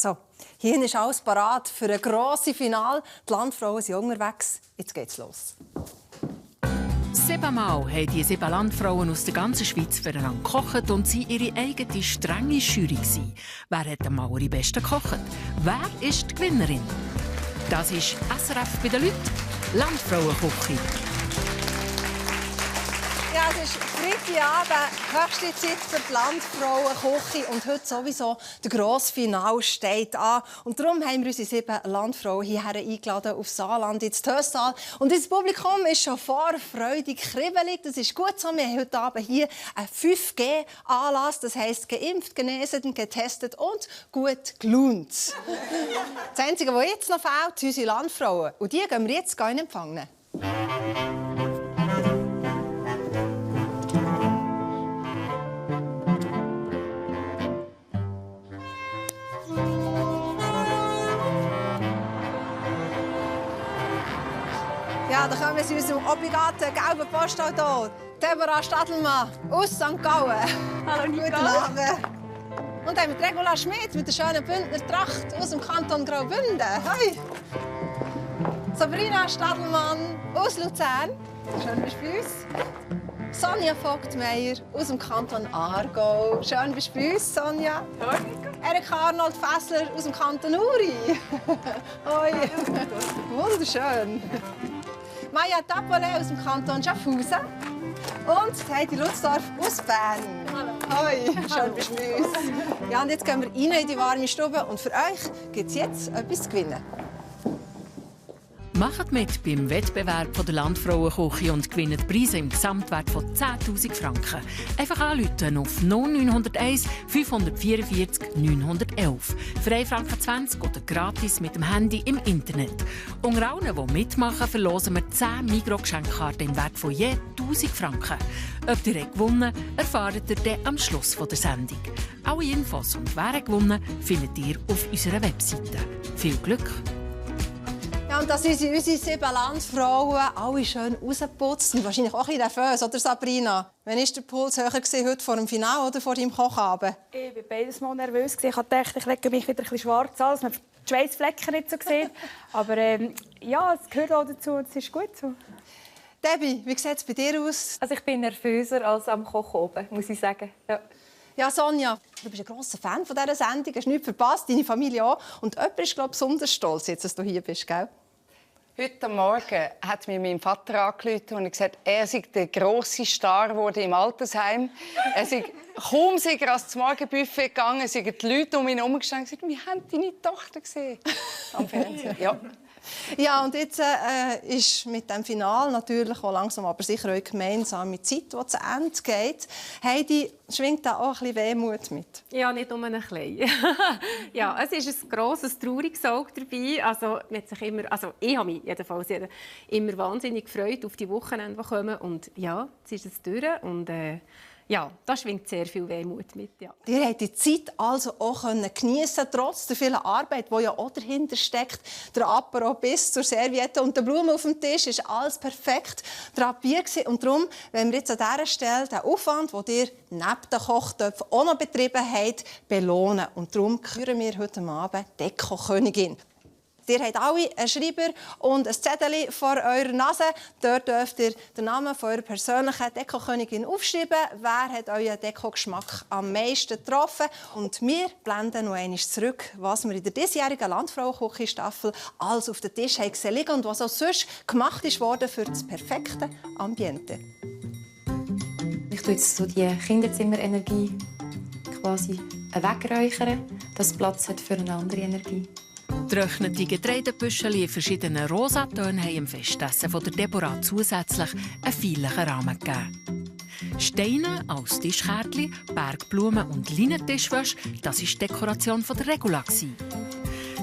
So, hier ist alles parat für ein grosses Finale. Die Landfrauen sind unterwegs. Jetzt geht's los. 7-mal haben die 7 Landfrauen aus der ganzen Schweiz füreinander gekocht und sie ihre eigene strenge Jury gewesen. Wer hat einmal ihre Besten gekocht? Wer ist die Gewinnerin? Das ist SRF bei den Leuten, Landfrauenküche. Ja, es ist Freitagabend, höchste Zeit für die Landfrauenküche. Und heute sowieso der grosse Finale steht an. Und darum haben wir unsere 7 Landfrauen hierher eingeladen aufs Saarland, ins Tösstal. Und unser Publikum ist schon vorfreudig kribbelig. Das ist gut so. Wir haben heute Abend hier einen 5G-Anlass. Das heisst, geimpft, genesen, getestet und gut gelaunt. Das Einzige, was jetzt noch fehlt, sind unsere Landfrauen. Und die gehen wir jetzt empfangen. Ja, da kommen sie aus dem obligaten gelben Postauto. Deborah Stadelmann aus St. Gallen. Hallo Nika. Guten Abend. Und dann mit Regula Schmidt mit der schönen Bündner Tracht aus dem Kanton Graubünden. Hi. Sabrina Stadelmann aus Luzern. Schön, bist du bei uns. Sonja Vogtmeier aus dem Kanton Aargau. Schön, bist du bei uns, Sonja. Hallo Nika. Erika Arnold Fessler aus dem Kanton Uri. Hoi. Wunderschön. Maja Tapole aus dem Kanton Schaffhausen und Heidi Lutzdorf aus Bern. Hallo. Hoi, schön bist du bei uns. Ja, und jetzt gehen wir rein in die warme Stube und für euch gibt es jetzt etwas zu gewinnen. Macht mit beim Wettbewerb der Landfrauenküche und gewinnt Preise im Gesamtwert von 10'000 Franken. Einfach anrufen auf 0901 544 911. Für 1,20 Franken oder gratis mit dem Handy im Internet. Unter allen, die mitmachen, verlosen wir 10 Migros-Geschenkkarten im Wert von je 1'000 Franken. Ob ihr gewonnen habt, erfahrt ihr dann am Schluss der Sendung. Alle Infos und wer gewonnen findet ihr auf unserer Webseite. Viel Glück! Ja, und da sind unsere 7 Landfrauen alle schön rausgeputzt und wahrscheinlich auch ein bisschen nervös, oder Sabrina? Wann war der Puls höher heute vor dem Finale oder vor deinem Kochabend? Ich war beides Mal nervös. Ich dachte, ich lege mich wieder ein bisschen schwarz an, dass man die Schweißflecken nicht so sieht. Aber ja, es gehört auch dazu und es ist gut so. Debbie, wie sieht es bei dir aus? Also ich bin nervöser als am Kochen oben, muss ich sagen. Ja. Ja, Sonja, du bist ein grosser Fan von dieser Sendung, hast nichts verpasst, deine Familie auch. Und jemand ist, glaube ich, besonders stolz, jetzt, dass du hier bist, gell? Heute Morgen hat mir mein Vater angerufen und gesagt, er sei der grosse Star geworden im Altersheim. Er sei kaum ans Morgenbuffet gegangen, sind die Leute um ihn herumgestanden und gesagt, wir haben deine Tochter gesehen am Fernsehen. Ja. Ja, und jetzt ist mit dem Finale natürlich auch langsam aber sicher eine gemeinsame Zeit, die zu Ende geht. Heidi, schwingt da auch ein bisschen Wehmut mit? Ja, nicht nur ein klein. Ja, es ist ein grosses, trauriges Auge dabei. Also, ich habe mich jedenfalls immer wahnsinnig gefreut auf die Wochenende, die kommen. Und ja, jetzt ist es durch. Und ja, da schwingt sehr viel Wehmut mit. Ja. Ihr habt die Zeit also auch geniessen, trotz der vielen Arbeit, die ja auch dahinter steckt. Der Apero bis zur Serviette und der Blumen auf dem Tisch ist alles perfekt drapiert. Und darum, wenn wir jetzt an dieser Stelle den Aufwand, den ihr neben den Kochtöpfen auch noch betrieben habt, belohnen. Und darum küren wir heute Abend Deko-Königin. Ihr habt alle einen Schreiber und ein Zettel vor eurer Nase. Dort dürft ihr den Namen von eurer persönlichen Deko-Königin aufschreiben. Wer hat euren Deko-Geschmack am meisten getroffen? Und wir blenden noch einmal zurück, was wir in der diesjährigen Landfrauenküche-Staffel alles auf den Tisch haben liegen und was auch sonst gemacht wurde für das perfekte Ambiente. Ich tue jetzt so die Kinderzimmerenergie quasi wegräuchern, dass es Platz hat für eine andere Energie. Getrocknete Getreidebüschel in verschiedenen Rosatönen haben im Festessen von der Deborah zusätzlich einen feinlichen Rahmen gegeben. Steine als Tischkärtchen, Bergblumen und Leinentischwäsche, das war die Dekoration von der Regula.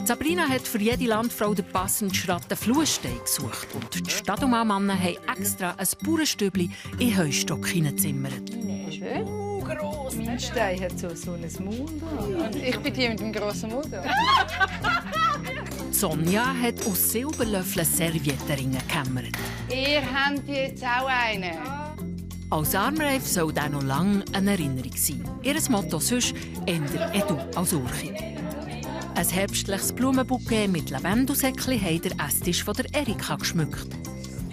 Sabrina hat für jede Landfrau den passenden Schratten Flussstein gesucht und die Stadelmann-Mannen haben extra ein Bauernstübli in Heustock hineingezimmert. Gross. Mein Stein hat so ein Maul. Und ich bin die mit dem grossen Maul. Sonja hat aus Silberlöffeln Serviettenringe gekämmert. Ihr habt jetzt auch einen. Als Armreif soll der noch lange eine Erinnerung sein. Ihr Motto sonst «Änder edu als Urchi». Ein herbstliches Blumenbouquet mit Lavendelsäckchen hat der Esstisch von der Erika geschmückt.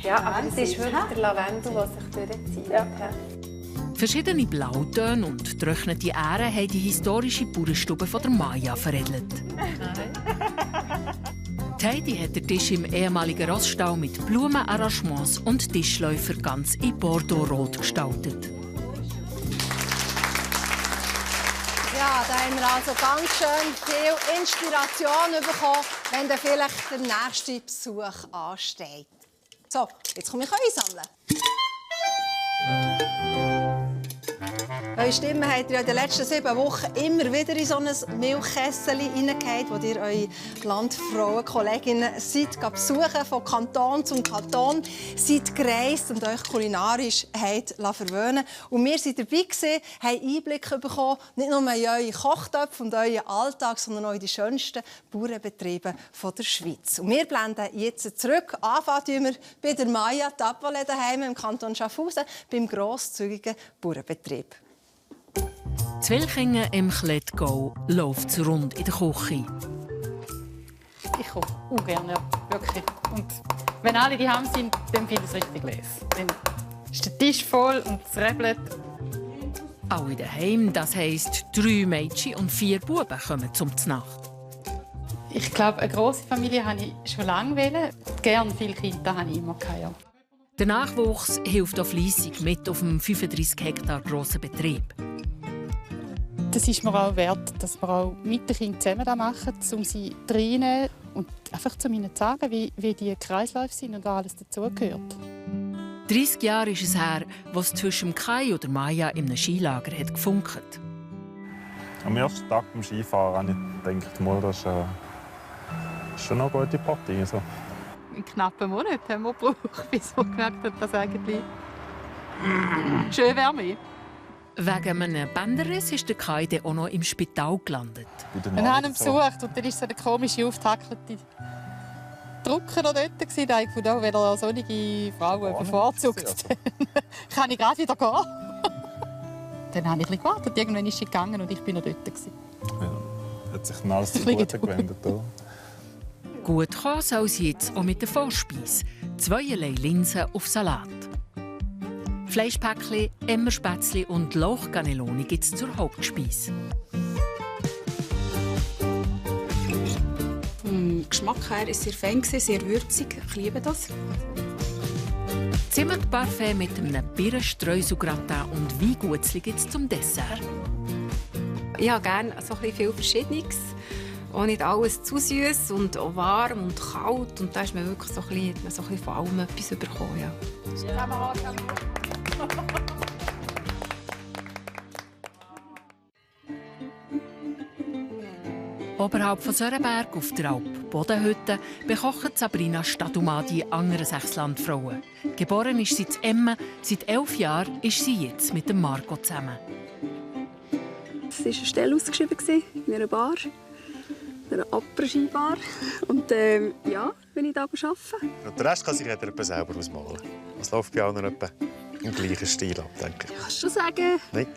Ja, aber es ist wirklich der Lavendel, der sich durchzieht. Ja. Verschiedene Blautöne und getrocknete Ähren haben die historische Bauernstube von der Maja veredelt. Heidi hat den Tisch im ehemaligen Rossstall mit Blumenarrangements und Tischläufer ganz in Bordeaux-Rot gestaltet. Ja, da haben wir also ganz schön viel Inspiration bekommen, wenn dann vielleicht der nächste Besuch ansteht. So, jetzt komme ich einsammeln. Eure Stimme habt ihr in den letzten 7 Wochen immer wieder in so ein Milchkessel hineingehauen, wo ihr eure Landfrauen, Kolleginnen seid besuchen, von Kanton zu Kanton, seid gereist und euch kulinarisch verwöhnen. Und wir waren dabei, haben Einblick bekommen, nicht nur in eure Kochtöpfe und euren Alltag, sondern auch in die schönsten Bauernbetriebe der Schweiz. Und wir blenden jetzt zurück. Anfangen wir bei der Maja Tapole daheim im Kanton Schaffhausen, beim grosszügigen Bauernbetrieb. Zwilchingen im Klettgau läuft es rund in der Küche. Ich koche ungern, ja, wirklich. Und wenn alle daheim sind, dann finde ich es richtig les. Dann ist der Tisch voll und es rebelt. Alle daheim, das heisst 3 Mädchen und 4 Buben kommen zum Znacht. Ich glaube, eine grosse Familie wollte ich schon lange wählen. Gerne viele Kinder habe ich immer gehabt, ja. Der Nachwuchs hilft auch fleissig mit auf dem 35 Hektar grossen Betrieb. Das ist mir auch wert, dass wir auch mit den Kindern zusammen das machen, um sie reinzunehmen und einfach zu ihnen zu sagen, wie die Kreisläufe sind und was alles dazugehört. 30 Jahre ist es her, als es zwischen Kai und Maja in einem Skilager hat gefunkt. Am ersten Tag beim Skifahren habe ich gedacht, das ist schon eine gute Partie. So. In knappen Monat haben wir gebraucht, bis wir gemerkt haben, dass eigentlich schön wäre. Wegen einem Bänderriss ist der Kai auch noch im Spital gelandet. Wir haben ihn besucht und dann war so eine komische, aufgetakelte Drucker noch dort. Ich dachte, wenn er solche Frauen bevorzugt, kann ich gerade wieder gehen. Dann habe ich gewartet. Irgendwann ist sie gegangen und ich war noch dort. Ja, hat sich dann alles zum Guten gewendet. Gut kommen soll sie jetzt auch mit der Vorspeise. 2 Linsen auf Salat. Fleischpäckchen, Emmerspätzli und Lauchcannelloni gibt es zur Hauptspeise. Vom Geschmack her war es sehr fein, sehr würzig. Ich liebe das. Zimmerparfait mit einem Birnenstreuselgratin und Weingutzli gibt es zum Dessert. Ich habe gerne so viel Verschiedenes. Auch nicht alles zu süß und auch warm und kalt. Und da ist man wirklich so ein bisschen von allem etwas bekommen. Ja. Oberhalb von Sörenberg auf der Alp Bodenhütte bekochen Sabrina Staduma die anderen 6 Landfrauen. Geboren ist sie in Emmen. Seit 11 Jahren ist sie jetzt mit dem Marco zusammen. Es war eine Stelle ausgeschrieben in einer Bar, in einer Après-Ski-Bar. Und ja, bin ich hier arbeiten. Und den Rest kann sich jeder selber ausmalen. Es läuft bei allen etwa im gleichen Stil ab, denke ich. Kannst du sagen? Nein.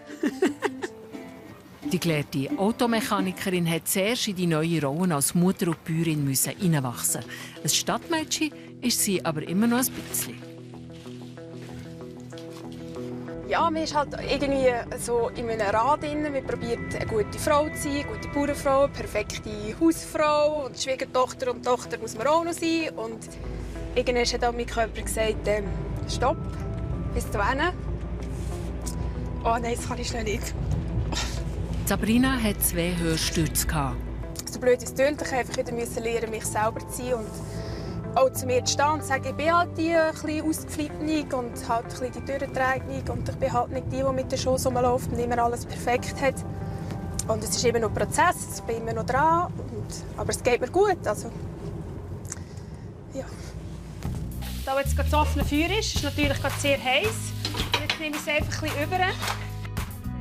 Die gelehrte Automechanikerin hat zuerst in die neue Rolle als Mutter und Bäuerin hineinwachsen. Ein Stadtmädchen ist sie aber immer noch ein bisschen. Ja, man ist halt irgendwie so in einem Rad drin. Man probiert, eine gute Frau zu sein, eine gute Bauernfrau, eine perfekte Hausfrau. Und Schwiegertochter und Tochter muss man auch noch sein. Und irgendwann hat auch mein Körper gesagt, stopp, bis dahin. Oh nein, das kann ich schnell nicht. Sabrina hatte 2 Hörstürze. So blöd es tönt, ich einfach wieder lernen, mich selber zu sein und auch zu mir zu stehen und zu sagen, ich bin halt die etwas ausgeflippene und halt die Durchtragende und ich bin halt nicht die mit der Schuss rumläuft und immer alles perfekt hat. Und es ist immer noch ein Prozess, ich bin immer noch dran, aber es geht mir gut. Also, ja. Da jetzt das offene Feuer ist es natürlich sehr heiß. Jetzt nehme ich es einfach ein bisschen über.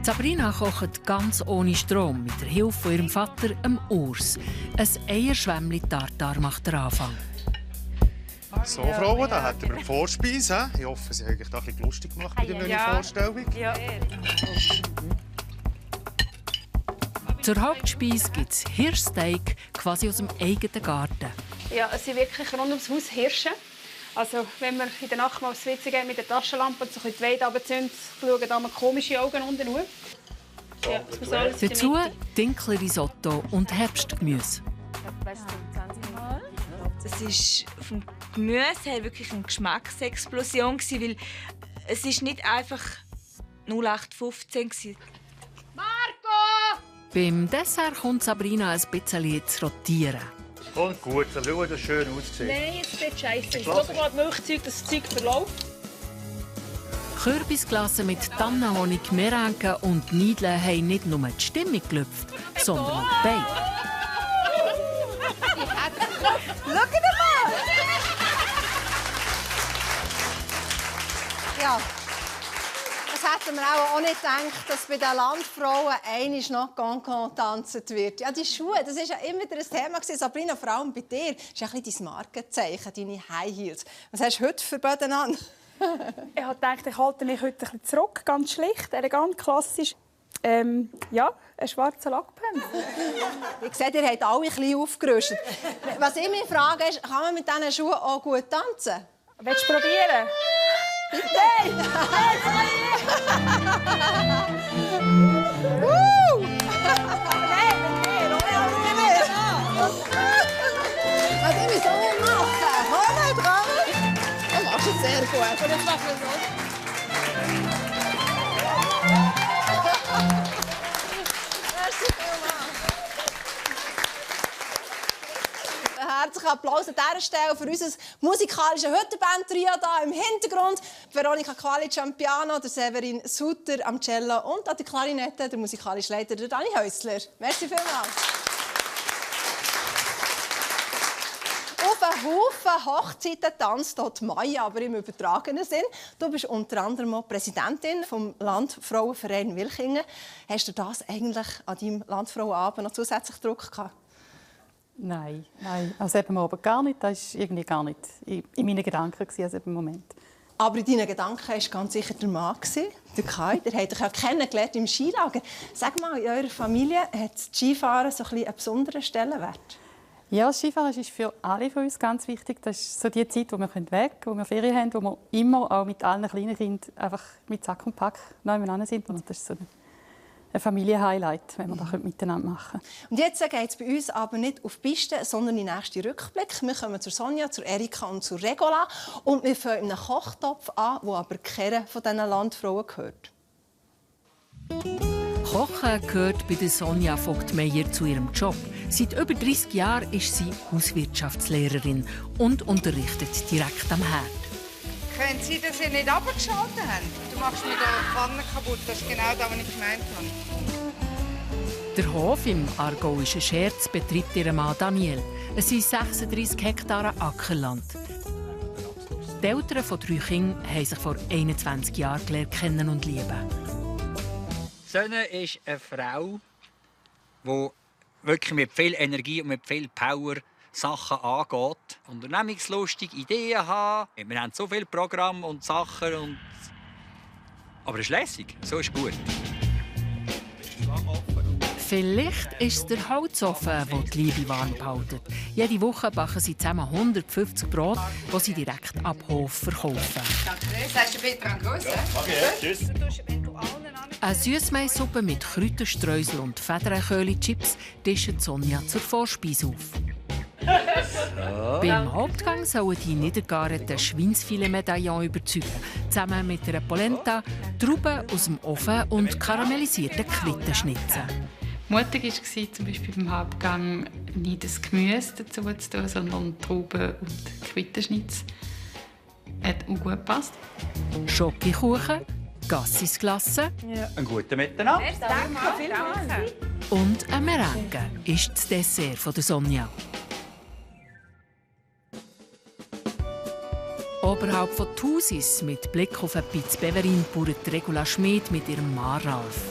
Sabrina kocht ganz ohne Strom mit der Hilfe von ihrem Vater, Urs. Ein Eierschwämmli Tartar macht der Anfang. So, Frauen, da hätten wir die Vorspeise. Ich hoffe, Sie haben euch da ein bisschen lustig gemacht bei der neuen Vorstellung. Ja. Zur Hauptspeise gibt es Hirschsteak, quasi aus dem eigenen Garten. Ja, es sind wirklich rund ums Haus Hirsche. Also, wenn wir in der Nacht mal aufs WC gehen mit der Taschenlampe und so die Weide runterzünden, schauen da mal komische Augen unten rauf. Ja, dazu Dinkelrisotto und Herbstgemüse. Das war vom Gemüse her wirklich eine Geschmacksexplosion, weil es ist nicht einfach 0815 Marco! Beim Dessert kommt Sabrina ein bisschen zu rotieren. Kommt gut, so schau, das schön aussieht. Nein, jetzt sieht scheiße. Ich glaube gerade Milchzeug, das Zeug verläuft. Kürbisglasse mit Tannenhonig, Merengue und Niedeln haben nicht nur die Stimmung gelüpft, sondern auch die Beine. Schau dir mal! Ja. Das hätten wir auch nicht gedacht, dass bei den Landfrauen einmal noch Cancan getanzt wird. Ja, die Schuhe, das war ja immer wieder ein Thema. Sabrina, vor allem bei dir, das ist ein bisschen dein Markenzeichen, deine High Heels. Was hast du heute für Böden an? Ich habe gedacht, ich halte mich heute ein bisschen zurück, ganz schlicht, elegant, klassisch. Ja, ein schwarzer Lackpen. Ich sehe, ihr habt alle ein bisschen aufgerüstet. Was ich mich frage, ist, kann man mit diesen Schuhen auch gut tanzen? Willst du probieren? Nein! Nein! Was ich mich so machen? Komm nicht dran! Du machst es sehr gut. Und jetzt machen wir so. Herzlichen Applaus an dieser Stelle für unser musikalisches Hüttenband-Trio hier im Hintergrund. Veronika Qualic am Piano, der Severin Sutter am Cello und an der Klarinette der musikalische Leiter der Dani Häusler. Merci vielmals. Auf einen Haufen Hochzeiten tanzt dort Maya, aber im übertragenen Sinn. Du bist unter anderem auch Präsidentin des Landfrauenverein Wilchingen. Hast du das eigentlich an deinem Landfrauenabend noch zusätzlich Druck gehabt? Nein, also eben Abend gar nicht. Das war irgendwie gar nicht in meinen Gedanken also im Moment. Aber in deinen Gedanken war ganz sicher der Mann, der Kai. Der hat dich ja kennengelernt im Skilager. Sag mal, in eurer Familie hat das Skifahren so einen besonderen Stellenwert? Ja, das Skifahren ist für alle von uns ganz wichtig. Das ist so die Zeit, wo wir weg können, wo wir Ferien haben, wo wir immer auch mit allen kleinen Kindern einfach mit Sack und Pack nebeneinander sind. Und das ist so ein Familienhighlight, wenn wir das miteinander machen können. Und jetzt geht es bei uns aber nicht auf die Piste, sondern in den nächsten Rückblick. Wir kommen zur Sonja, zur Erika und zur Regola. Und wir fangen in einem Kochtopf an, der aber keiner von diesen Landfrauen gehört. Kochen gehört bei der Sonja Vogtmeier zu ihrem Job. Seit über 30 Jahren ist sie Hauswirtschaftslehrerin und unterrichtet direkt am Herd. Können Sie, dass Sie nicht abgeschaltet haben? Du machst mir die Pfanne kaputt. Das ist genau das, was ich gemeint habe. Der Hof im aargauischen Scherz betreibt ihr Mann Daniel. Es sind 36 Hektare Ackerland. Die Eltern von 3 Kindern haben sich vor 21 Jahren gelernt kennen und lieben. Sonne ist eine Frau, die wirklich mit viel Energie und mit viel Power Sachen angeht. Unternehmungslustig, Ideen haben. Wir haben so viele Programme und Sachen. Aber es ist lässig. So ist gut. Vielleicht ist es der Holzofen, der die Liebe warm behält. Jede Woche backen sie zusammen 150 Brot, die sie direkt ab Hof verkaufen. Sagst du Peter an Gruß? Okay, tschüss. Eine Süssmeissuppe mit Kräuterstreusel und Federköhli-Chips tischen Sonja zur Vorspeise auf. Beim Hauptgang sollen die niedergarten Schweinsfilet-Medaillon überzeugen, zusammen mit einer Polenta, Trauben aus dem Ofen und karamellisierten Quittenschnitzen. Mutig war zum Beispiel beim Hauptgang nicht das Gemüse dazu zu tun, sondern Trauben und Quittenschnitz. Hat auch gut gepasst. Schokokuchen, Gassisglasse Ein guter Miteinander. Danke vielmals. und ein Merengue ist das Dessert von der Sonja. Oberhalb von Thusis mit Blick auf den Piz Beverin bauert Regula Schmid mit ihrem Mann Ralf.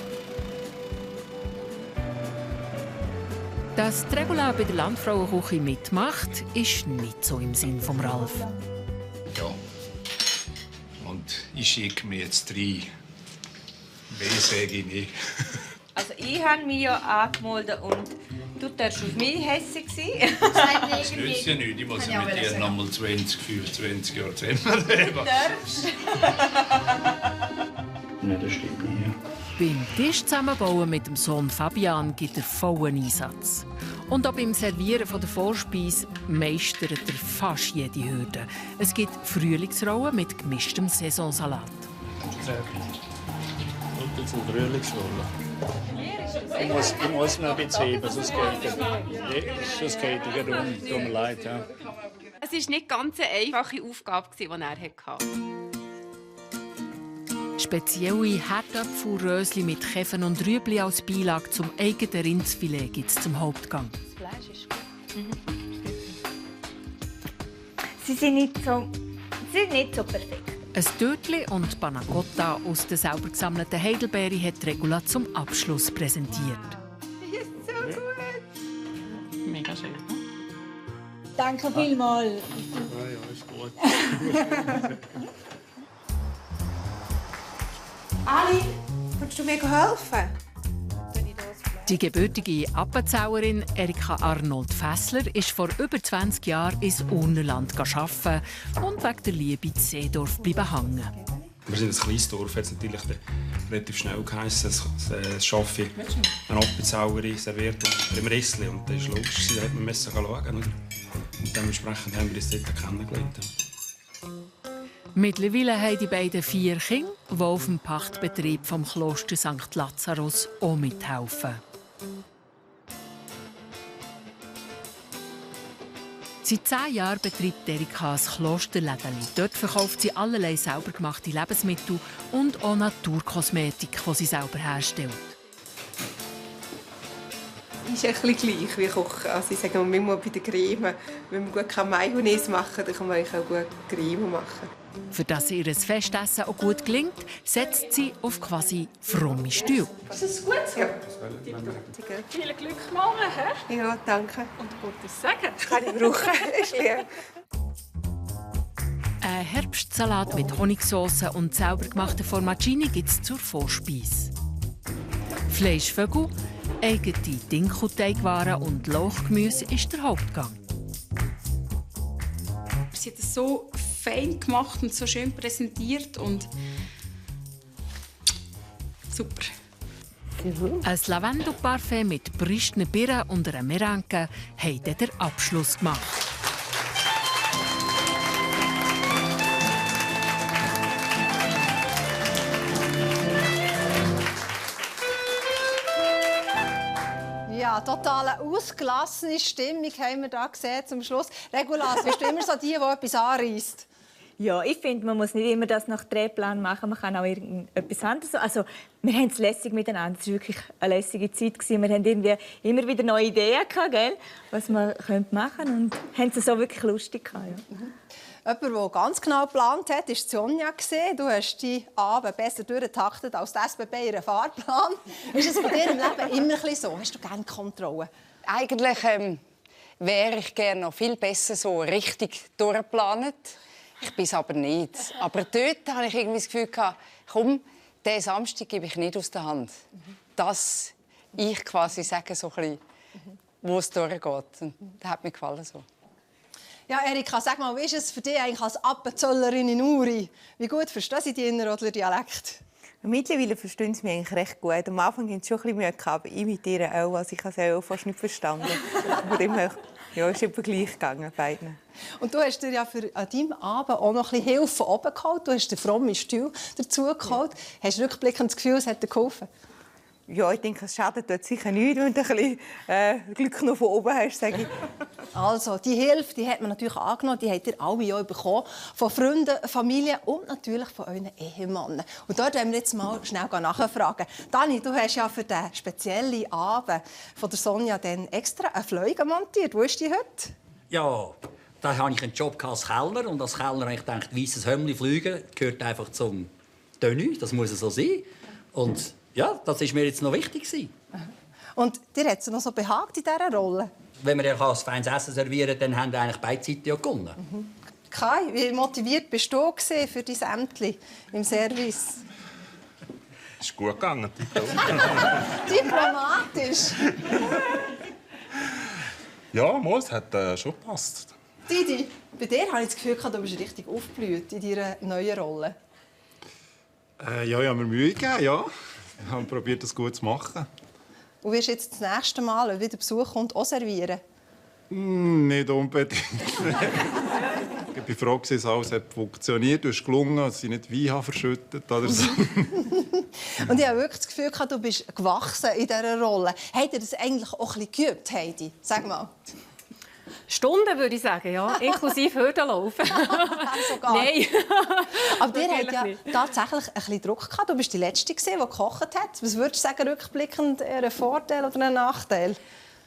Dass die Regula bei der Landfrauenküche mitmacht, ist nicht so im Sinn von Ralf. Ja. Und ich schicke mir jetzt 3. Mehr sage ich nicht. Also ich habe mich ja angemeldet und du darfst auf mich hässlich sein. Das nützt ja nichts. Ich muss ja mit dir noch mal 25 Jahre zusammenleben. Du darfst. Nein, das stimmt nicht. Ja. Beim Tisch zusammenbauen mit dem Sohn Fabian gibt er vollen Einsatz. Und auch beim Servieren der Vorspeise meistert er fast jede Hürde. Es gibt Frühlingsrollen mit gemischtem Saisonsalat. Und jetzt eine Frühlingsrolle. Ich muss noch ein bisschen heben, sonst geht es um. Tut mir leid. Ja. Es war nicht ganz eine einfache Aufgabe, die er hatte. Spezielle Herdapfelrösli mit Käfen und Rüebli als Beilage zum eigenen Rindsfilet gibt es zum Hauptgang. Das Fleisch ist gut. Sie sind nicht so perfekt. Ein Törtli und Panna Cotta aus der sauber gesammelten Heidelbeere hat Regula zum Abschluss präsentiert. Ist so gut. Mega schön. Danke vielmals. Ja, ist gut. Ali, kannst du mir helfen? Die gebürtige Appenzauerin Erika Arnold Fässler ist vor über 20 Jahren ins Urnerland arbeiten und wegen der Liebe in Seedorf bleiben hängen. Wir sind ein kleines Dorf, hat es natürlich relativ schnell geheißen, das Schaffi, eine Appenzauerin serviert im Rissli. Und das war logisch, da musste man schauen. Und dementsprechend haben wir uns dort kennengelernt. Mittlerweile haben die beiden 4 Kinder, die auf dem Pachtbetrieb vom Kloster St. Lazarus auch mithelfen. Seit 10 Jahren betreibt Erika ein Klosterlädeli. Dort verkauft sie allerlei selber gemachte Lebensmittel und auch Naturkosmetik, die sie selber herstellt. Ist ein bisschen gleich wie Kochen. Also ich sage manchmal bei der Creme, wenn man gut Mayonnaise machen kann, dann kann man eigentlich auch gut Creme machen. Für das ihr Festessen auch gut gelingt, setzt sie auf quasi fromme Stühle. Ist das gut so? Ja. Viel Glück morgen, hä? Ja, danke. Und gutes Sagen. Kann ich brauchen. Ist lieb. Ein Herbstsalat mit Honigsauce und selber gemachten Formaggini gibt es zur Vorspeise. Fleischvögel, eigene Dinkelteigwaren und Lauchgemüse ist der Hauptgang. Sie hat es so fein gemacht und so schön präsentiert und super. Ein Lavendel-Parfait mit Bristner Birnen und einer Merenke haben den Abschluss gemacht. Ja, total ausgelassene Stimmung haben wir da gesehen zum Schluss. Regulas, bist du immer so die etwas anreisst? Ja, ich finde, man muss nicht immer das nach Drehplan machen. Man kann auch irgendetwas anderes. Also, wir haben es lässig miteinander. Es war wirklich eine lässige Zeit. Wir hatten irgendwie immer wieder neue Ideen, gell? Was man machen könnte. Und haben es so wirklich lustig gehabt, ja. Jemand, der ganz genau geplant hat, war Sonja. Du hast die Abend besser durchgetaktet als die SBB ihren Fahrplan. Ist es bei dir im Leben immer ein bisschen so? Hast du gerne Kontrolle? Eigentlich wäre ich gerne noch viel besser so richtig durchgeplant. Ich bin es aber nicht. Aber dort hatte ich irgendwie das Gefühl, komm, diesen Samstag gebe ich nicht aus der Hand. Dass ich quasi sage, so ein bisschen, wo es durchgeht. Und das hat mir gefallen so. Ja, Erika, sag mal, wie ist es für dich eigentlich als Appenzöllerin in Uri? Wie gut verstehen Sie die Innerodler Dialekt? Mittlerweile verstehen sie mich eigentlich recht gut. Am Anfang hatten sie schon ein bisschen Mühe, aber ich mit ihr auch. Also ich habe sie auch fast nicht verstanden. Aber immer, ja, es ist etwa gleich gegangen, beiden. Und du hast dir ja für an deinem Abend auch noch ein bisschen Hilfe von oben geholt. Du hast den frommen Stuhl dazu geholt. Ja. Hast du rückblickend das Gefühl, es hat dir geholfen? Ja, ich denke, es schadet dort sicher nicht, wenn du ein bisschen Glück noch von oben hast, sage ich. Also, die Hilfe die hat man natürlich angenommen, die habt ihr alle auch bekommen. Von Freunden, Familie und natürlich von euren Ehemännern. Und dort wollen wir jetzt mal schnell nachfragen. Dani, du hast ja für den speziellen Abend von der Sonja dann extra eine Fleuge montiert. Wo ist die heute? Ja, da hatte ich einen Job als Kellner. Und als Kellner habe ich gedacht, weisses Hömmli fliegen gehört einfach zum Tenue. Das muss so sein. Und ja, das war mir jetzt noch wichtig. Und dir hat es noch so behagt in dieser Rolle? Wenn wir ja als feines Essen servieren, dann haben eigentlich beide Seiten ja gewonnen. Kai, wie motiviert bist du für dein Ämtchen im Service? Ist gut gegangen, Diplomatisch. Ja, mal, es hat schon gepasst. Didi, bei dir habe ich das Gefühl, du bist richtig aufgeblüht in deiner neuen Rolle. Ja, ich habe mir Mühe gegeben, ja. Ich habe probiert, das gut zu machen. Und wirst du jetzt das nächste Mal, wenn wieder Besuch kommt, auch servieren? Nicht unbedingt. Ich war froh, dass alles hat funktioniert. Du hast gelungen, dass ich nicht Wein verschüttet oder so. Und ich habe wirklich das Gefühl, du bist gewachsen in dieser Rolle. Habt ihr das eigentlich auch ein bisschen geübt, Heidi? Sag mal. Stunden, würde ich sagen, ja. Inklusive Hürdenlaufen. Sogar. Nein. Aber dir hat ja tatsächlich ein bisschen Druck gehabt. Du bist die Letzte, die gekocht hat. Was würdest du sagen, rückblickend, ein Vorteil oder ein Nachteil?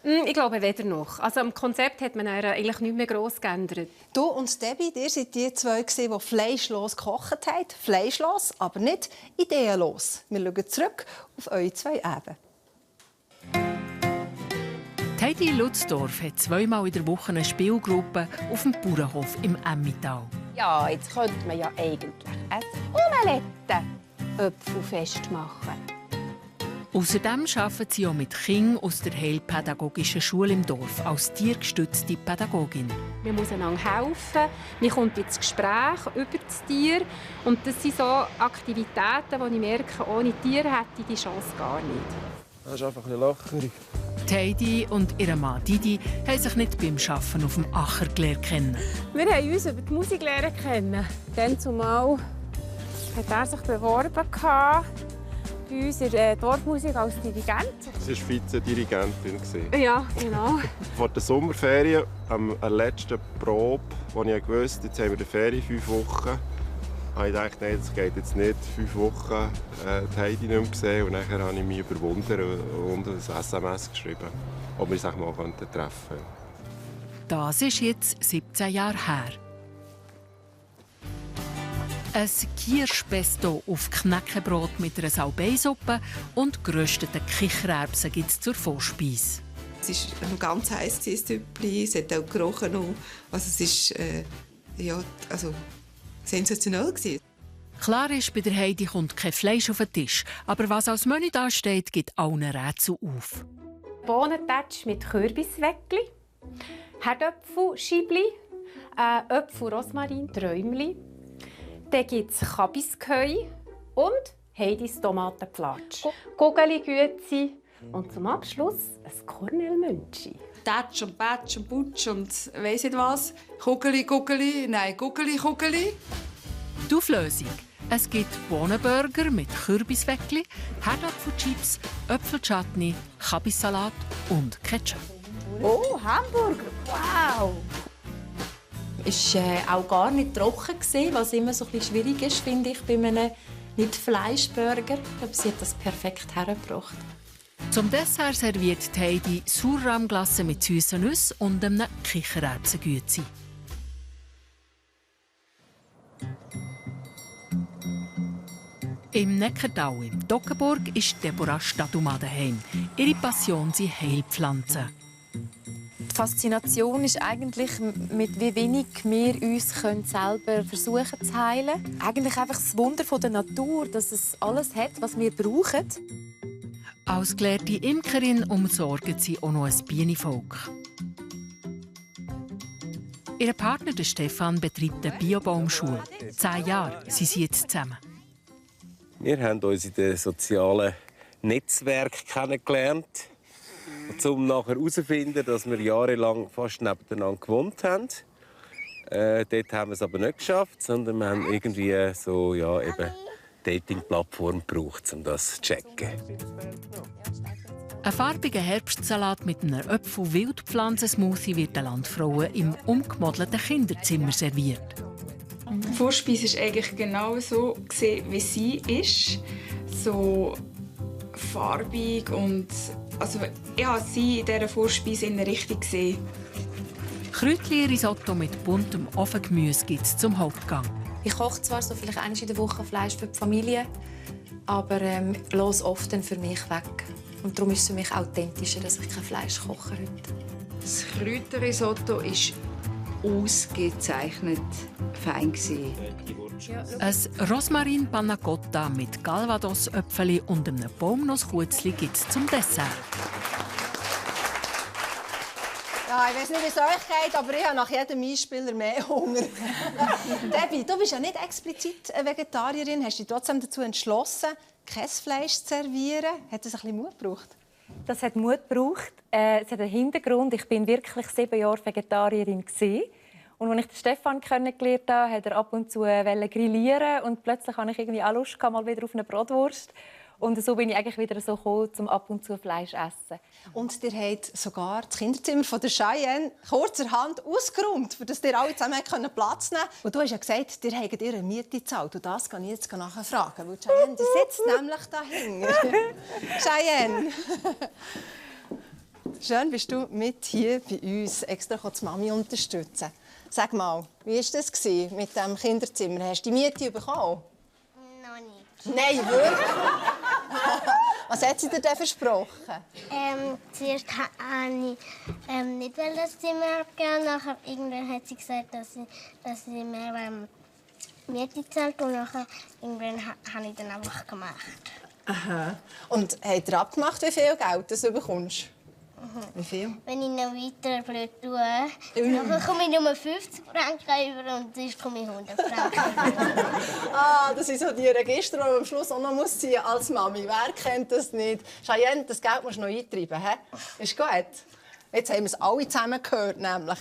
Ich glaube, weder noch. Also am Konzept hat man eigentlich nicht mehr gross geändert. Du und Debbie, ihr seid die zwei, die fleischlos gekocht haben. Fleischlos, aber nicht ideenlos. Wir schauen zurück auf eure zwei Eben. Heidi Lutzdorf hat zweimal in der Woche eine Spielgruppe auf dem Bauernhof im Emmental. Ja, jetzt könnte man ja eigentlich ein Omelette-Äpfelfest machen. Außerdem arbeiten sie auch mit Kindern aus der Heilpädagogischen Schule im Dorf als tiergestützte Pädagogin. Man muss einander helfen, man kommt ins Gespräch über das Tier. Und das sind so Aktivitäten, wo ich merke, ohne Tier hätte ich die Chance gar nicht. Das ist einfach ein bisschen lockerig. Heidi und ihr Mann Didi haben sich nicht beim Arbeiten auf dem Acher gelernt kennen. Wir haben uns über die Musik lernen kennen. Dann zumal hat er sich beworben bei uns in der Dorfmusik als Dirigent. Sie war Vizedirigentin. Ja, genau. Vor der Sommerferien, an der letzten Probe, als ich wusste, jetzt haben wir die Ferien 5 Wochen, habe ich gedacht, nein, das geht jetzt nicht. 5 Wochen die Heidi nicht mehr gesehen. Und dann habe ich mich überwunden und ein SMS geschrieben, ob wir uns mal treffen könnten. Das ist jetzt 17 Jahre her. Ein Kirschpesto auf Knäckebrot mit einer Salbeisuppe und gerösteten Kichererbsen gibt es zur Vorspeise. Es war ganz heiß, das Tüppli. Es hat auch gerochen. Also es war sensationell. Klar ist, bei der Heidi kommt kein Fleisch auf den Tisch. Aber was als Menü da steht, gibt allen Rätsel auf. Bohnentatsch mit Kürbisweckli, Herdöpfelscheibli, Äpfel-Rosmarin-Träumli. Dann gibt es Kabisköi und Heidis Tomatenpflatsch. Gugeli-Güezi und zum Abschluss ein Kornelmünchi. Tatsch und Patsch und Putsch und weiss nicht was. Kugeli, nein, Kugeli. Die Auflösung. Es gibt Bohnenburger mit Kürbisweckli, Herdöpfelchips, Äpfelchutney, Kabissalat und Ketchup. Oh, Hamburger! Wow! Es war auch gar nicht trocken, was immer so ein bisschen schwierig ist, finde ich, bei einem Nicht-Fleischburger. Ich glaube, sie hat das perfekt hergebracht. Zum Dessert serviert Heidi Sauerrahmglasse mit süßen Nüssen und einem Kichererbsengüezi. Im Neckartal im Toggenburg ist Deborah Staduma daheim. Ihre Passion sind Heilpflanzen. Die Faszination ist eigentlich, mit wie wenig wir uns selber versuchen zu heilen. Eigentlich einfach das Wunder der Natur, dass es alles hat, was wir brauchen. Als gelehrte Imkerin umsorgen sie auch noch ein Bienenvolk. Ihr Partner, der Stefan, betreibt eine Biobaumschule. 10 Jahre sind sie jetzt zusammen. Wir haben uns in den sozialen Netzwerken kennengelernt. Um nachher herauszufinden, dass wir jahrelang fast nebeneinander gewohnt haben. Dort haben wir es aber nicht geschafft, sondern wir haben irgendwie so, ja, eben Dating-Plattform gebraucht, um das zu checken. Ein farbiger Herbstsalat mit einem Äpfel-Wildpflanzen-Smoothie wird den Landfrauen im umgemodelten Kinderzimmer serviert. Die Vorspeise war eigentlich genau so, wie sie ist. So farbig und also, ich habe sie in dieser Vorspeise richtig gesehen. Kräutli-Risotto mit buntem Ofengemüse gibt es zum Hauptgang. Ich koche zwar so vielleicht einmal in der Woche Fleisch für die Familie, aber lasse oft dann für mich weg. Und darum ist es für mich authentischer, dass ich kein Fleisch koche heute. Das Kräuterrisotto war ausgezeichnet fein. Ein Rosmarin Panna Cotta mit Calvados-Äpfeli und einem Baumnusskutzli gibt es zum Dessert. Ja, ich weiß nicht, wie es euch geht, aber ich habe nach jedem Einspieler mehr Hunger. Debbie, du bist ja nicht explizit eine Vegetarierin. Hast du dich trotzdem dazu entschlossen, kein Fleisch zu servieren? Hat das ein bisschen Mut gebraucht? Das hat Mut gebraucht. Es hat einen Hintergrund. Ich bin wirklich 7 Jahre Vegetarierin gewesen. Und als ich den Stefan kennengelernt habe, hat er ab und zu grillieren und plötzlich hatte ich irgendwie auch Lust mal wieder auf eine Bratwurst. Und so bin ich eigentlich wieder so gekommen, um ab und zu Fleisch zu essen. Und ihr habt sogar das Kinderzimmer von der Cheyenne kurzerhand ausgeräumt, damit ihr alle zusammen Platz nehmen konnten. Und du hast ja gesagt, ihr habt ihre Miete gezahlt. Und das kann ich jetzt nachher fragen, weil Cheyenne die sitzt nämlich dahinter. Cheyenne, schön bist du mit hier bei uns, extra die Mami unterstützen. Sag mal, wie war das mit dem Kinderzimmer? Hast du die Miete bekommen? Noch nicht. Nein, wirklich? Was hat sie dir denn versprochen? Zuerst wollte ich nicht das Zimmer abgeben. Nachher irgendwann hat sie gesagt, dass sie mehr Miete zahlt. Und nachher irgendwann habe ich dann einfach gemacht. Aha. Und habt ihr abgemacht, wie viel Geld du bekommst? Wie viel? Wenn ich noch weiter blöd tue, dann komme ich nur 50 Franken über und sonst komme ich 100 Franken. Das sind so die Register, die man am Schluss auch noch ziehen muss als Mami. Wer kennt das nicht? Cheyenne, das Geld musst du noch eintreiben. He? Ist gut? Jetzt haben wir es alle zusammen gehört, nämlich.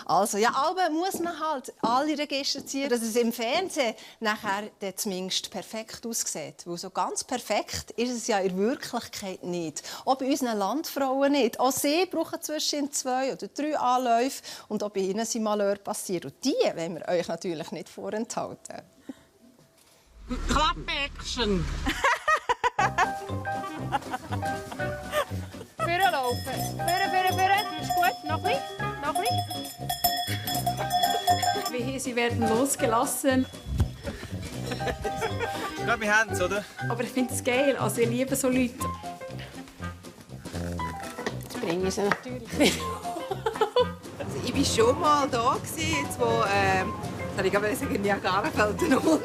Also, ja, aber muss man halt alle Register ziehen, dass es im Fernsehen nachher zumindest perfekt aussieht. Weil so ganz perfekt ist es ja in Wirklichkeit nicht. Auch bei unseren Landfrauen nicht. Auch sie brauchen zwischen 2 oder 3 Anläufe. Und auch bei ihnen sind Malheur passiert. Und die wollen wir euch natürlich nicht vorenthalten. Klapp-Action! Führen laufen. Führen. Ist gut. Noch ein bisschen. Sie werden losgelassen. Ich glaube, wir haben es, oder? Aber ich finde es geil. Also, ich liebe so Leute. Jetzt bringe ich sie natürlich nicht. Also, ich war schon mal da, jetzt, wo ich gerade sagen, Niagara-Feld noch.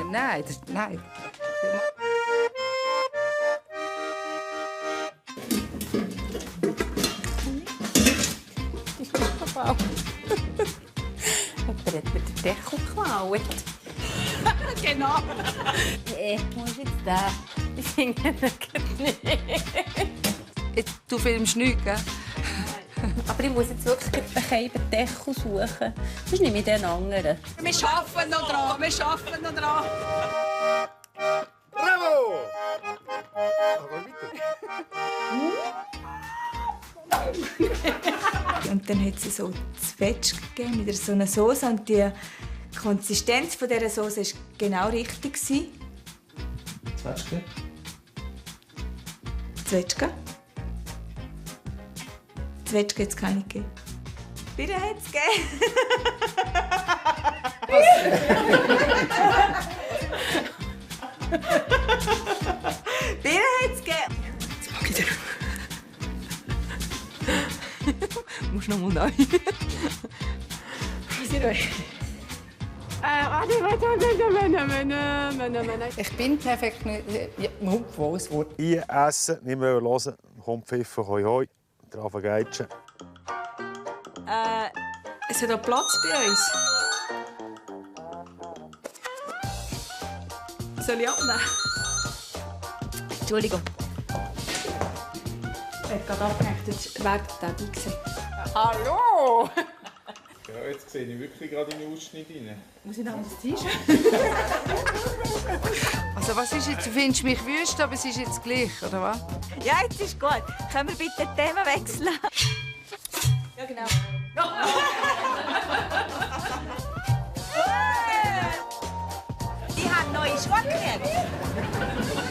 Nein, nein. Wow. Jemand hat mir den Deckel geklaut. Genau. Nee, wo ist jetzt der? Ich finde ihn nicht. Du filmst nichts, gell? Aber ich muss jetzt wirklich einen Deckel suchen. Sonst nehme ich den anderen. Wir arbeiten noch dran. Bravo! Und dann hat sie so Zwetschge gegeben mit so einer Sauce. Und die Konsistenz von dieser Sauce war genau richtig. Zwetschge? Zwetschge? Zwetschge hat es keine gegeben. Bitte hat es gegeben. Bitte hat es gegeben. Jetzt mag ich dir. Du musst noch mal neu. Ich bin perfekt nicht. Wo es Wort. Hier essen, nicht mehr hören, kommt pfiffen, hoi hoi, drauf geitschen. Es hat auch Platz bei uns. Soll ich abnehmen? Entschuldigung. Er hat gerade abgehängt, jetzt wäre der gewesen. Hallo! Ja, jetzt sehe ich wirklich gerade in den Ausschnitt rein. Muss ich noch das T-Shirt? Also was ist jetzt? Du findest mich wüst, aber es ist jetzt gleich, oder was? Ja, jetzt ist gut. Können wir bitte die Themen wechseln? Ja, genau. Die haben neue Schuhe gekriegt.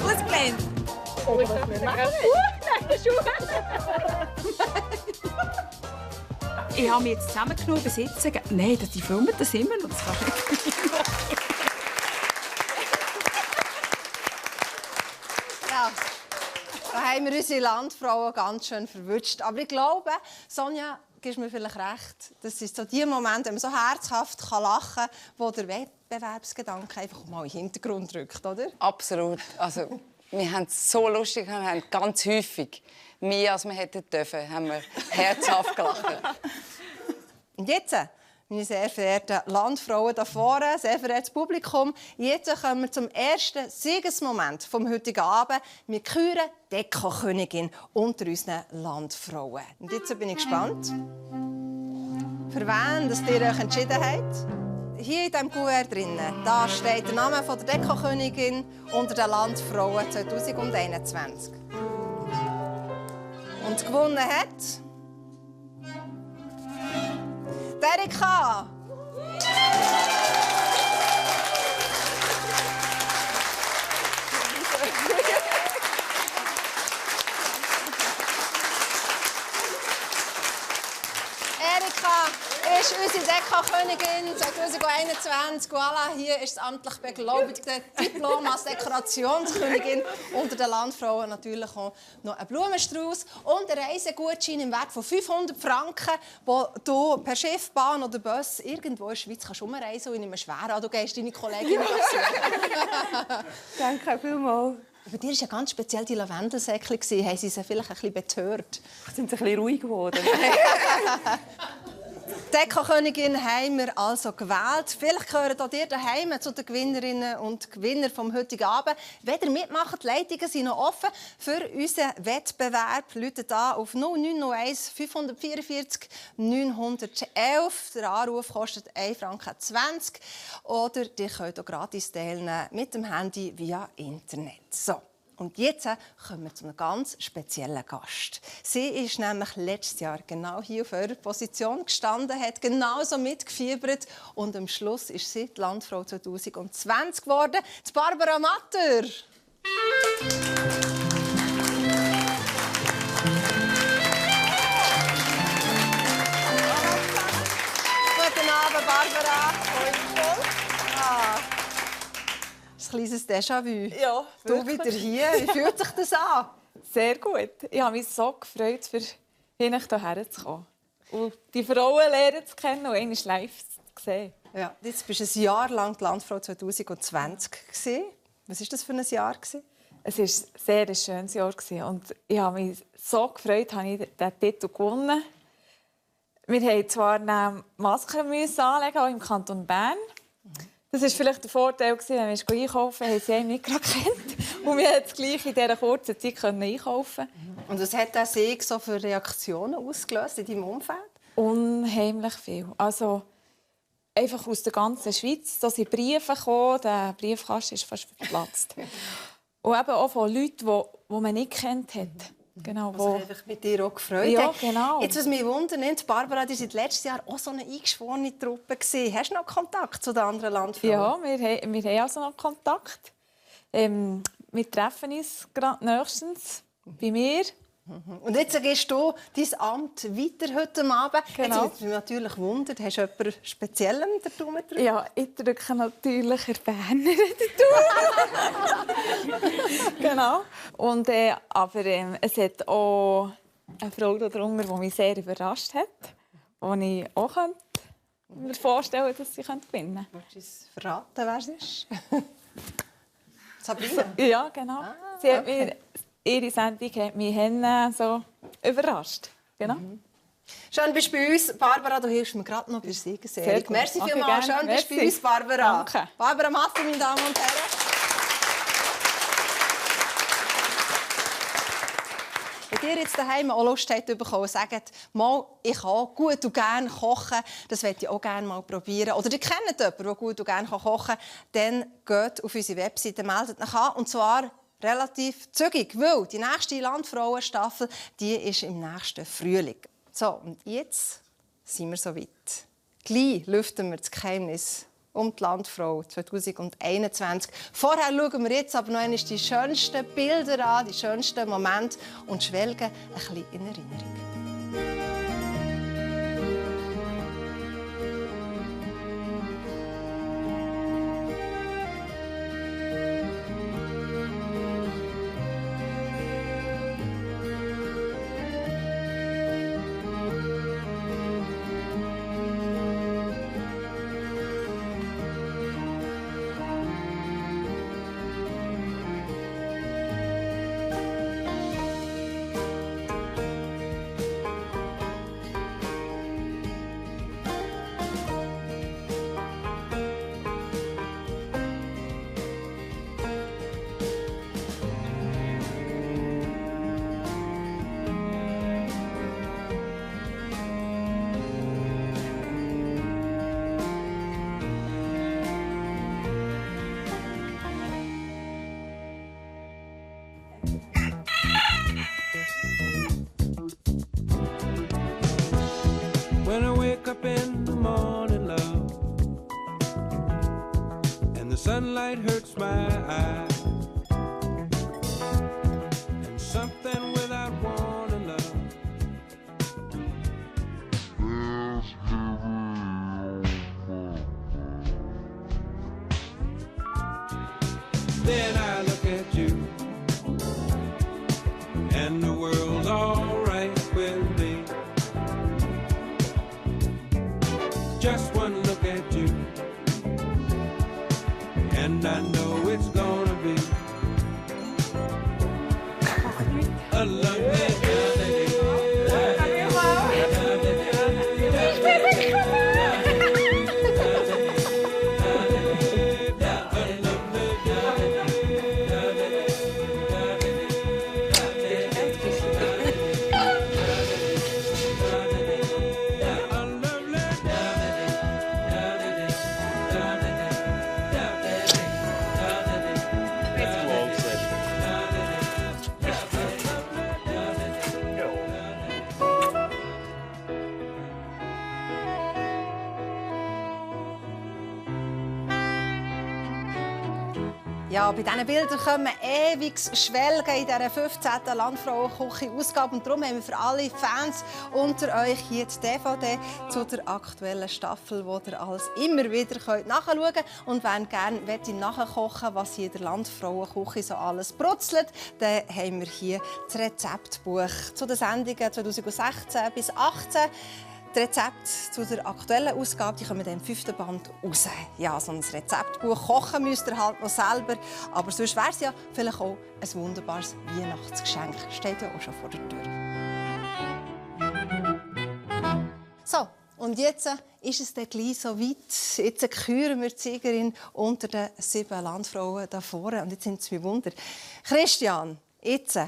Ausgelehnt. Oh, was wir machen? Nein, Schuhe! Ich habe mich jetzt zusammengenommen, besitzen. Nein, die filmen das immer noch. Das kann ich nicht. Ja, da haben wir wir unsere Landfrauen ganz schön verwünscht. Aber ich glaube, Sonja, gibst mir vielleicht recht, das ist so die Momente, wenn man so herzhaft lachen kann, wo der Wettbewerbsgedanke einfach mal in den Hintergrund rückt, oder? Absolut. Also, wir haben es so lustig, wir haben ganz häufig, mehr als wir hätten dürfen, haben wir herzhaft gelacht. Und jetzt, meine sehr verehrten Landfrauen da vorne, sehr verehrtes Publikum, jetzt kommen wir zum ersten Siegesmoment vom heutigen Abend. Wir küren die Dekokönigin unter unseren Landfrauen. Und jetzt bin ich gespannt, für wen dass ihr euch entschieden habt. Hier in diesem Kuvert drinnen, da steht der Name der Dekokönigin unter den Landfrauen 2021. Und gewonnen hat Erika! Erika ist unsere Dekokönigin 2021. Voilà, hier ist das amtlich beglaubigte Diplom als Dekorationskönigin. Unter den Landfrauen natürlich auch noch ein Blumenstrauß und ein Reisegutschein im Wert von 500 Franken, wo du per Schiff, Bahn oder Bus irgendwo in der Schweiz kannst umreisen und ich nehme schwer an, du gehst deine Kollegin besuchen. Danke vielmals. Bei dir war ja ganz speziell die Lavendelsäckchen. Haben sie sie vielleicht ein bisschen betört? Sind sie ein bisschen ruhig geworden? Die Dekokönigin haben wir also gewählt. Vielleicht gehören auch ihr daheim zu den Gewinnerinnen und Gewinnern vom heutigen Abend. Wenn ihr mitmacht, die Leitungen sind noch offen für unseren Wettbewerb. Läutet da auf 0901 544 911. Der Anruf kostet 1,20 Franken. Oder ihr könnt auch gratis teilnehmen mit dem Handy via Internet. So. Und jetzt kommen wir zu einem ganz speziellen Gast. Sie ist nämlich letztes Jahr genau hier auf eurer Position gestanden, hat genauso mitgefiebert und am Schluss ist sie die Landfrau 2020 geworden, die Barbara Matter. Guten Abend, Barbara. Ein kleines Déjà-vu. Ja, du wieder hier. Wie fühlt sich das an? Sehr gut. Ich habe mich so gefreut, hierher zu kommen. Und die Frauen lernen zu kennen und einmal live zu sehen. Ja, jetzt bist du ein Jahr lang die Landfrau 2020. Was war das für ein Jahr? Es war ein sehr schönes Jahr. Und ich habe mich so gefreut, dass ich diesen Titel gewonnen. Wir mussten zwar Masken anlegen, auch im Kanton Bern. Das war vielleicht der Vorteil, wenn wir einkaufen, haben sie nicht gerade gekannt. Und wir konnten gleich in dieser kurzen Zeit einkaufen. Und was hat der Sieg so für Reaktionen ausgelöst in deinem Umfeld? Unheimlich viel. Also, einfach aus der ganzen Schweiz. Da sind Briefe gekommen, der Briefkasten ist fast verplatzt. Und eben auch von Leuten, die man nicht kennt hat. Genau, wo sich mit dir auch gefreut ja, hat. Genau. Jetzt, was mich wundert, Barbara, die sind letztes Jahr auch so eine eingeschworene Truppe gewesen. Hast du noch Kontakt zu den anderen Landfrauen? Ja, wir haben also noch Kontakt. Wir treffen uns gerade nächstens bei mir. Und jetzt gehst du dein Amt weiter heute Abend. Genau. Jetzt würde mich natürlich wundern, hast du jemanden Speziellen mit der Daumen drücken? Ja, ich drücke natürlich Herr Berner die Daumen. Genau. Und, aber es hat auch eine Frau darunter, die mich sehr überrascht hat, die ich auch mir vorstellen könnte, dass sie gewinnen könnte. Willst du uns verraten, wer es ist? Sabrina? Ja, genau. Sie hat mir, ihre Sendung hat mich so überrascht. Genau. Schön, bist du bei uns. Barbara, du hilfst mir gerade noch bei der Siegesehrung. Merci vielmals. Schön, bist du bei uns, Barbara. Danke. Barbara Matter, meine Damen und Herren. Wenn ihr jetzt daheim auch Lust habt bekommen, sagt mal, ich kann gut und gerne kochen, das möchte ich auch gerne mal probieren. Oder ihr kennt jemanden, der gut und gerne kochen kann, dann geht auf unsere Webseite, meldet euch an. Und zwar relativ zügig, weil die nächste Landfrauenstaffel die ist im nächsten Frühling. So, und jetzt sind wir soweit. Gleich lüften wir das Geheimnis um die Landfrau 2021. Vorher schauen wir jetzt aber noch einmal die schönsten Bilder an, die schönsten Momente und schwelgen ein bisschen in Erinnerung. When I wake up in the morning, love, and the sunlight hurts my eyes, and something without warning, love, then I look at you, and the world's all right with me. Just one look at you, and I know it's gonna be a lovely day. Ja, bei diesen Bildern können wir ewig schwelgen in dieser 15. Landfrauenküche-Ausgabe. Und darum haben wir für alle Fans unter euch hier die DVD zu der aktuellen Staffel, die ihr alles immer wieder nachschauen könnt. Und wenn gerne nachkochen was hier in der Landfrauenküche so alles brutzelt, dann haben wir hier das Rezeptbuch zu den Sendungen 2016 bis 2018. Die Rezepte zu der aktuellen Ausgabe die kommen dann im 5. Band raus. Ja, so ein Rezeptbuch kochen müsst ihr halt noch selber. Aber sonst wäre es ja vielleicht auch ein wunderbares Weihnachtsgeschenk. Steht ja auch schon vor der Tür. So, und jetzt ist es dann gleich so weit. Jetzt küren wir die Siegerin unter den 7 Landfrauen da vorne. Und jetzt sind es mir Wunder. Christian, jetzt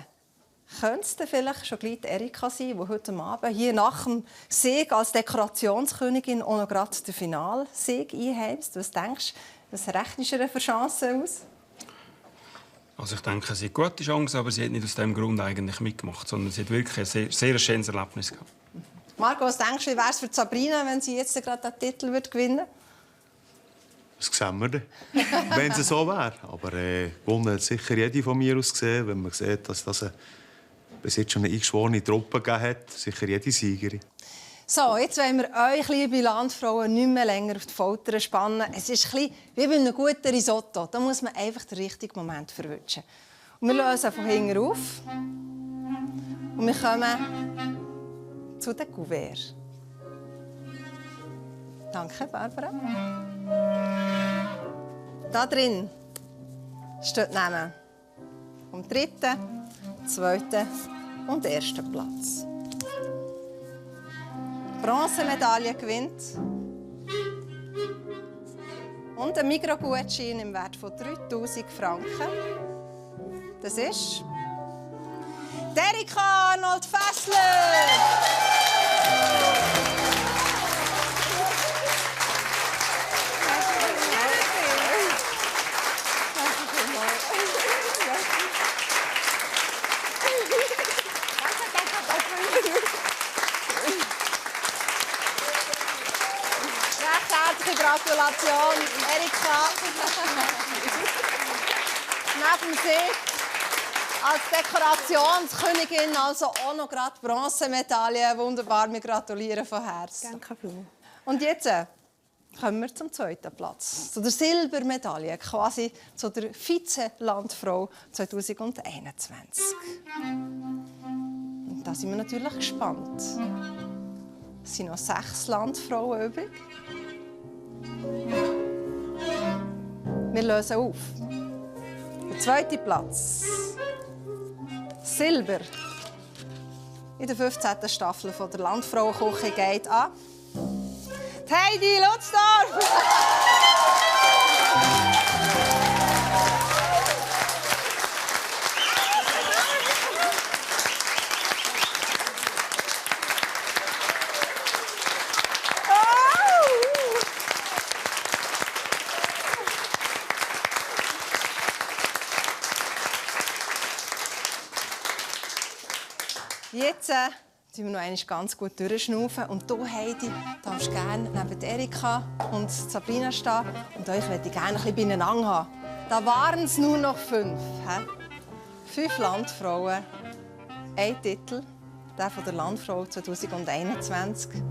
könnte es vielleicht schon gleich die Erika sein, die heute Abend hier nach dem Sieg als Dekorationskönigin auch noch gerade den Finalsieg einheimst? Was denkst du, was rechnest du für Chancen aus? Also ich denke, sie hat gute Chance, aber sie hat nicht aus diesem Grund eigentlich mitgemacht, sondern sie hat wirklich ein sehr schönes Erlebnis gehabt. Marco, was denkst du, wie wäre es für Sabrina, wenn sie jetzt gerade den Titel gewinnen würde? Das sehen wir dann, wenn es so wäre. Aber gewonnen hat sicher jede von mir aus gesehen, wenn man sieht, dass das bis jetzt schon eine eingeschworene Truppe gegeben hat. Sicher jede Siegerin. So, jetzt wollen wir euch, liebe Landfrauen, nicht mehr länger auf die Folter spannen. Es ist ein bisschen wie bei einem guten Risotto. Da muss man einfach den richtigen Moment verwünschen. Und wir lösen von hinten auf. Und wir kommen zu den Kuverts. Danke, Barbara. Da drin steht der Name vom 3., 2. und 1. Platz. Bronzemedaille gewinnt und ein Migros-Gutschein im Wert von 3000 Franken. Das ist Erika Arnold Fessler. Gratulation, Erika. Neben dem Sieg als Dekorationskönigin also auch noch gerade Bronzemedaille. Wunderbar, wir gratulieren von Herzen. Danke vielmals. Und jetzt kommen wir zum 2. Platz, zu der Silbermedaille, quasi zu der Vize-Landfrau 2021. Und da sind wir natürlich gespannt. Es sind noch 6 Landfrauen übrig. Wir lösen auf. Der 2. Platz. Silber. In der 15. Staffel von der Landfrauenküche geht an Heidi Lutzdorf. Jetzt tun wir noch einmal ganz gut durchschnaufen. Und du, Heidi, darfst gerne neben Erika und Sabrina stehen. Und euch möchte ich gerne ein bisschen beieinander haben. Da waren es nur noch 5. 5 Landfrauen. Ein Titel, der von der Landfrau 2021.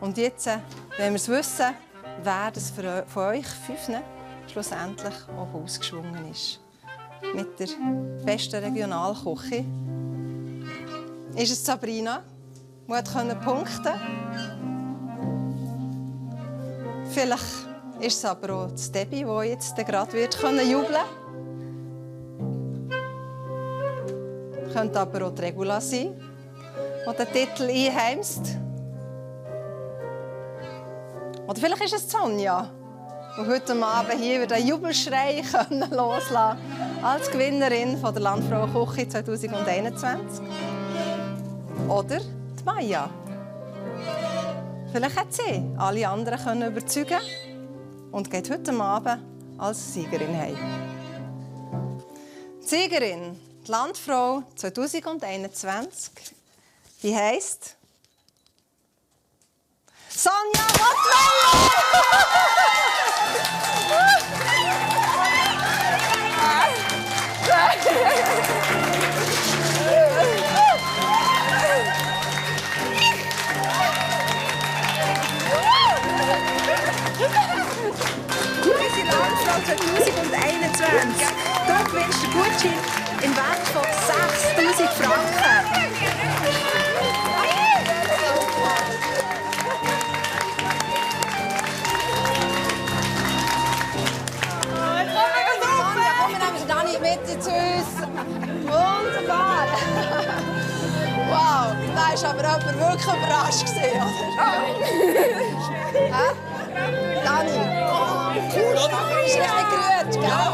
Und jetzt, wenn wir es wissen, wer das von euch 5 schlussendlich auch ausgeschwungen ist. Mit der besten Regionalküche. Ist es Sabrina, die punkten konnte? Vielleicht ist es aber auch das Debbie, die jetzt gerade jubeln kann. Könnte aber auch die Regula sein, die den Titel einheimst. Oder vielleicht ist es Sonja, die heute Abend hier den Jubelschrei loslassen kann als Gewinnerin von der Landfrauenküche 2021. Oder die Maya. Vielleicht hat sie alle anderen überzeugen und geht heute Abend als Siegerin heim. Die Siegerin, die Landfrau 2021, die heisst Sonja Gottmeier! Unsere Landfrau 2021. Du gewinnst den Gutschein im Wert von 6'000 Franken. Mit zu uns. Wunderbar. Wow, da war aber jemand wirklich überrascht, oder? Dani. Cool, oder? Ist richtig gerührt, gell?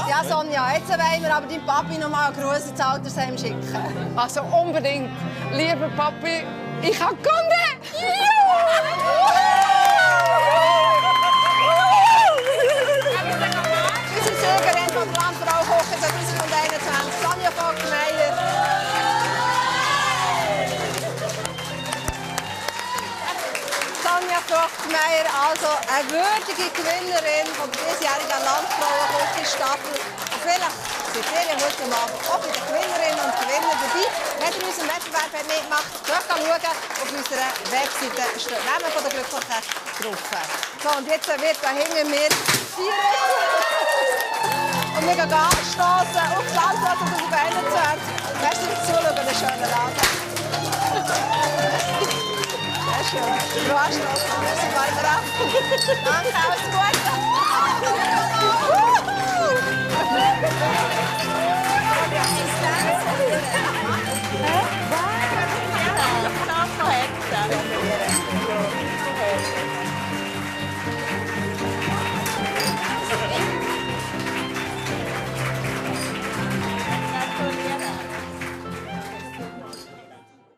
Ja, Sonja, jetzt wollen wir aber deinem Papi noch mal einen Gruß ins Altersheim schicken. Also unbedingt. Lieber Papi, ich habe gewonnen! Unsere Siegerin von der Landfrauenküche 2021, Sonja Gottmeier. Sonja Gottmeier, also eine würdige Gewinnerin von der diesjährigen Landfrauenküche-Staffel. Vielleicht seid ihr ja heute Abend auch bei den Gewinnerinnen und Gewinnern dabei. Wenn ihr unseren Wettbewerb mitmacht, könnt ihr schauen. Auf unserer Webseite steht der Name der Glücklichen drauf. So, und jetzt wird da hinter mir und wir gehen anstoßen auf die Landfrau 2021. Merci fürs Zuschauen, einen schönen Abend. Sehr schön. Du anstoßen. Merci, Barbara. Danke, alles Gute. Hä?